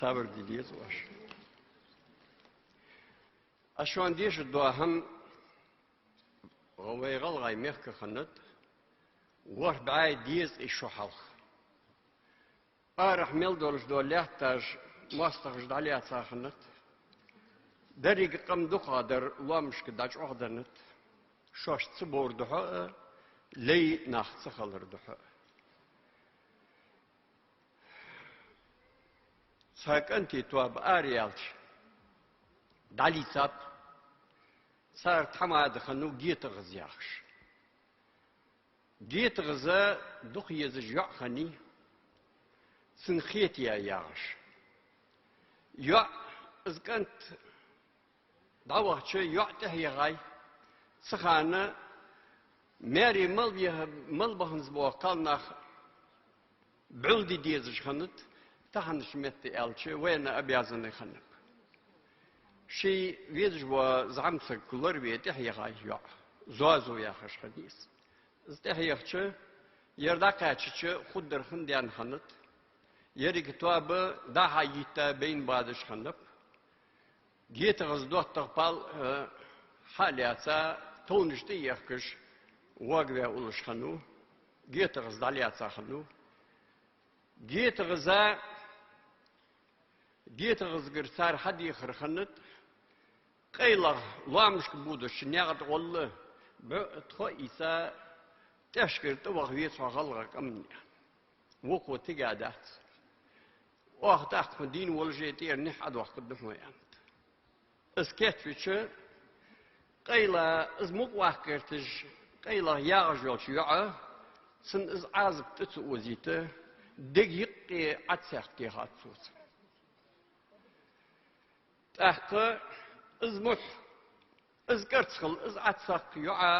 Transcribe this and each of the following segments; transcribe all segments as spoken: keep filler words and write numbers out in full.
Сабар де деза оаш. Аз шоана дешаргдола хӀама вай гӀалгӀай мехка хиннад, ворхӀ бӀаь дезткъеи шу хьалха. Арахьа мел долаш дола лаьтташ, моастагӀаш дӀалаьца хиннад. Деррига къам дукхагӀдар лоамашка дӀачӀоагӀденнад. Шоаш ца бовра духьа а, лай нах ца хилара духьа а. Цхьа кӀантий тоаба араяьлча, дӀалийцаб, цар тхьамада хиннав ГетагӀаз яхаш. ГетагӀаз дукха езаш йоӀ хиннай, цун хетаяь ягӀаш. ЙоӀ, из кӀант дӀавахача, йоӀ тӀехьа яхай. Цу хана маьре мел беха-, мел баханза бола кхалнах бӀулди дезаш хиннад, таханарча метта аьлча, военнообязанный хиннаб. Ший везаш вола зӀамсаг лораве тӀехьа яхай йоӀ, Зозо яхаш хиннай из. Из тӀехьа яхача, ер дӀакхаьчача, хургдар хинна даьнна хиннад. Еррига тоаба дӀа-хьа йитта байна бадаш хиннаб. ГетагӀаз доттагӀа пал, э, хьа а лаьца, товнаш тӀа а ехкаш, воагаваь уллаш хиннав. ГетагӀаз дӀалаьца хиннав. ГетагӀаза, ГетагӀазгара цар хьадехар хиннад, къайлагӀа лоамашка бодача наькъа тӀа гӀолла бӀу тхо а ийца, тӀехьашкара тӀаваха веза хьо гӀалгӀай къаман, аьнна. Вокхо тига дац. Оаха тӀаккха хьона дийна волаш а тӀера нихь Ӏодоаккхаргда хьона, аьннад. Из кийчвича, къайла, из мукъа ваккха гӀерташ, къайлагӀа ягӀаш йолча йоӀа, цунна из Ӏазап тӀа ца озийта, дег юкъе Ӏадсаькх техад цо цунна. ТӀаккха из мухь, из кӀарцхал, из Ӏадсакх йоӀа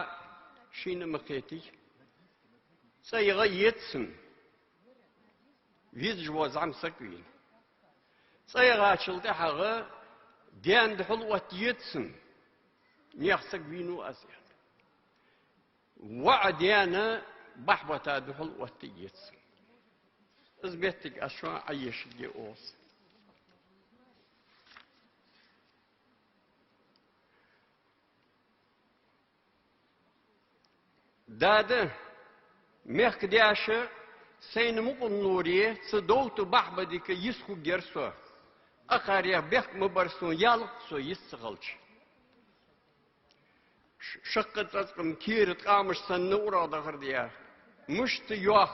шийна ма кхетий. ЦӀа яха еза цунна, везаш вола зӀамсаг вийна. ЦӀа яхачул тӀехьагӀа даьна духьал оттаеза цунна, наьха саг вийнав аз, аьнна. ВоӀа даьна бахьбата духьал оттаеза цунна. Из моттиг аз шоана Ӏоешаргья оалаш. Дада, мехкдаьша, сайна мукъам лоре, цу Довта Бахьбадика йист хургьяр со. Акхарех бехк ма бар сона, ялх со йист ца хилча. Ш-, шаккха цӀацкъам кера ткъамаш санна урагӀ дахар дияр. Мишта йоах,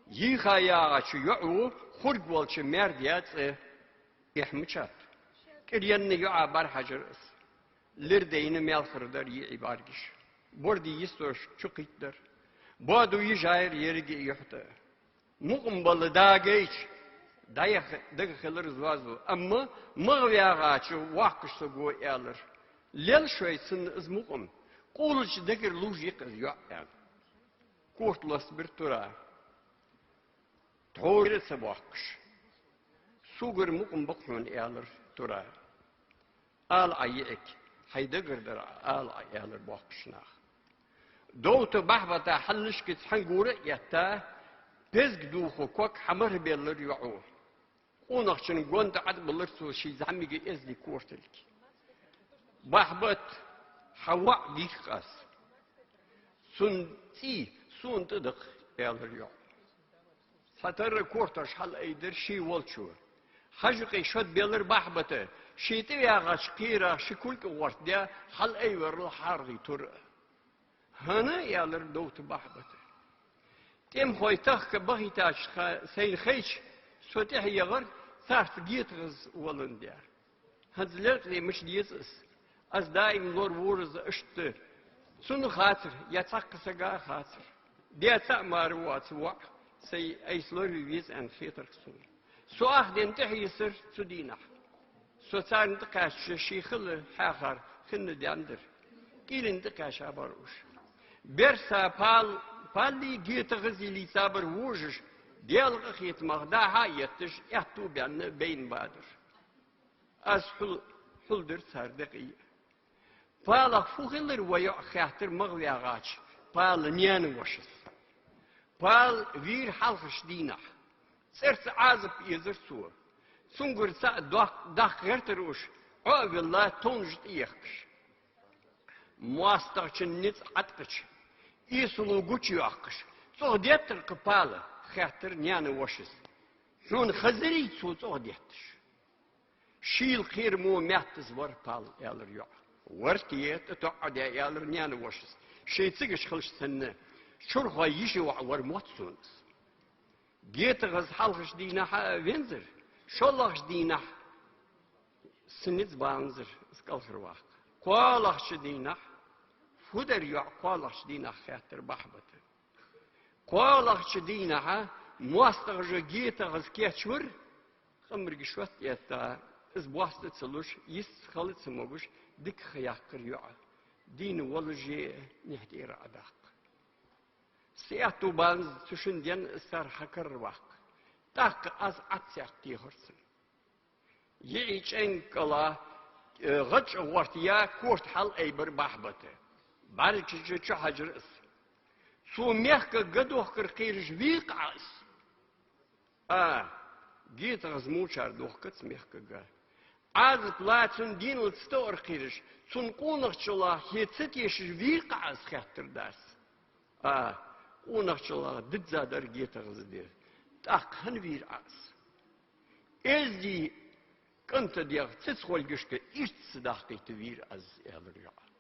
йийха ягӀача йоӀо хургволча маьр дия цӀи. Эхь мичад. КӀиранна йоӀа бӀарахьажар из. Лир дайна маьлхара дар йиӀий бӀаргаш. Борди йистош чукхийттар. Боадо йижайра еррига а юхь тӀа. Мукъам бала дагайча, дӀаяха дага хилар Зозо. Амма магӀа ваьгӀача воккхача саго аьлар: «Лел шоай цунна из мукъам, къоалача дагара лувш я-кх из йоӀ», — аьнна. Корта лостабир Тура. Тхьовра а ца боаккхаш. «Согара мукъам ба-кх хьона», — аьлар Тура. «Ала Ӏа йиӀиг, хьай дагара дар Ӏа ала Ӏа», — аьлар боккхийча наха. Довта Бахьбата хьалнашка цхьан гора а этта, безга дувха ког хьамархӀабеллар йоӀо. Къонахчун гонда тӀа Ӏадбеллар цо ший зӀамига эздий кортилг. «Бахьбат, хьа воӀ дийхк аз. Цун цӀий сона тӀадакх», — аьлар йоӀо. Цхьатарра кортош хьалаайдир ший волчо. Хьажа-кх, шод белар Бахьбата, ший тӀаваьгӀача кхерах ши кулг а гӀортадаь, хьалаайварал хьаргӀий Тура. «ХӀана?» — аьлар Довта Бахьбата. «ТӀемахой тахка бахийтача ха-, сайна хайча, со тӀехьа яхар, царца ГетагӀаз воландаь. ХӀанз лерхӀаме мича деза из? Аз даим лоравора из иштта. Цунна хацар, е цхьаккха сага а хацар. Даь цаӀ мара воаца воӀ сай айса лораве веза аьнна хетар-кх сона. Со ах денна тӀехьайисар цу дийнахьа. Со царна тӀакхаьчача, ший хила хьехар хинна даьннадар. КӀийлен тӀакхаьчабар уж. Берса пал-, паллий, ГетагӀазий лийцабар вожаш, Даьла къахетамах дӀа-хьа а етташ, аьттув баьнна байна бадар. Аз хьул-, хьулдир цар декъий. Палах фу хилар, ва йоӀ?» — хаьттар магӀа ваьгӀача пала наьна-вошас. Пал вийра хьалхарча дийнахьа. ЦӀерца Ӏазап эзар цо. Цунгара цаӀ дох-, дахка гӀертар уж, Ӏо а велла, тонаш тӀаехкаш. МоастагӀчун низ Ӏаткъача, эсало гучайоаккхаш, цӀогӀа деттар-кх Пала, хаьттар наьна вошас. Хьона хазарий цо цӀогӀа детташ? Шийла кхера мо меттаза вар Пал, аьлар йоӀа. Вар те, тӀатоӀадаь, аьлар наьна вошас. Шоай цигаш хилча санна, чурхой йиший воӀ вар мотт сона из. ГетагӀаза хьалхарча дийнахьа вензар, шоллагӀча дийнахьа са низ баланзар, из кӀалхарваккха. КхоалагӀча дийнахьа, фу дар йоӀ кхоалагӀча дийнахьа, хаьттар Бахьбата. КхоалагӀча дийнахьа моастагӀаша гетагӀаза кийчвир, къамаргаш шоаш этта, из боаста ца луш, йист хила ца могаш, дика ха яьккхар йоӀа. Дийна волаше нехь тӀера Ӏодаккха. Са аьттув баланза цу шин денна из цар хьакарарваккха. ТӀаккха аз Ӏад цхьаькха техар цунна. ЙиӀий чӀенга кӀала, э, гӀачӀа гӀорта я корта хьалайбар Бахьбата. БӀаргача чу хьажар из. Цо мехкага дохкар кхераш вий-кх Ӏа из? А, гетагӀаза мочар дохкац мехкага. Ӏазап лацун дийнал ца тоар кхераш, цун къонахчалах хье ца тешаш вий-кх Ӏа из, хаьттар дас. А, къонахчалах дизза дар гетагӀаза дер. ТӀаккха хӀана вийр Ӏа из? Эздий кӀанта дегӀ цицхолгашка ирц ца даккхийта вийр Ӏа из, аьлар йоӀа.